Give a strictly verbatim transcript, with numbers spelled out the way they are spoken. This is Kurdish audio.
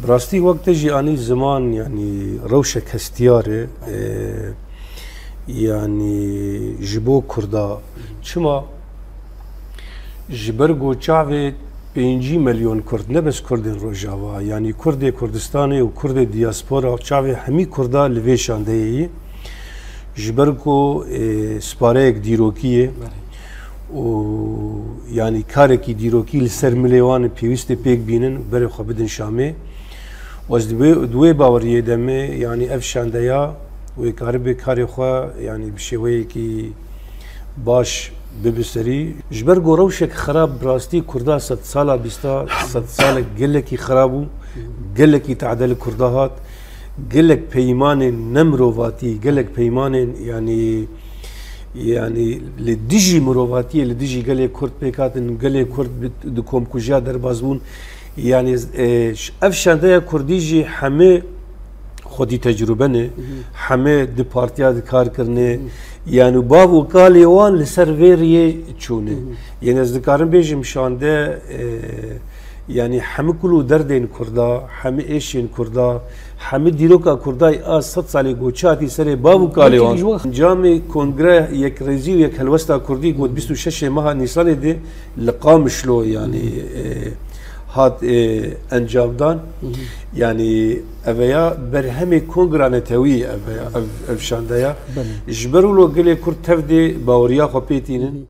Bi rastî wek te jî anî ziman, yanî rewşek hestiyar e, e, yanî ji bo Kurda. Çima? Ji ber ku çavê pêncî milyon Kurd, ne bes Kurdên Rojava, yanî Kurdê Kurdistanê û Kurdê diaspora, çavê hemî Kurda li vê şandeyê yî. Ji ber ku, e, spareyek dîrokî ye û yanî karekî dîrokî li ser milê wan pêwîst e pêk bînin, berê xwe bidin Şamê. Û ez di wê, di wê baweriyê de me, yanî ev şandeya wê karibe karê xwe, yanî bi şêweyekî baş bibe serî. Ji ber ku rewşek xirab bi rastî Kurda sedsala bîsta, sedsalek gelekî xirab bû, gelekî tade li Kurda hat, gelek peymanên nemirovatî, gelek peymanên, yanî, yanî li dijî mirovatiyê, li dijî gelê Kurd pêk hatin, gelê Kurd bi, di komkujiya derbas bûn. Yanî, e, ş-, ev şandeya Kurdî jî hemê xwedî tecrûbe ne, hemê di partiya di kar kirine. Yanî bav û kalê wan li ser vê riyê çûne. Yanî ez dikarim bêjim şande, e, yanî hemî kul û derdên Kurda, hemî êşên Kurda, hemî dîroka Kurda a sed salê goçe hatî serê bav û kalê wan. Belkî ji wan Encamê Kongre Yekrêzî û Yekhelwesta Kurdî got bîst û şeşê meha Nîsanê de li Qamişlo, yanî, e, hat, e, encamdan. Yanî eveya berhemê Kongra Netewî, eveya ev, ev şandeya. Belê. Ji ber wilo gelê Kurd tev dê baweriya xwe pê tînin.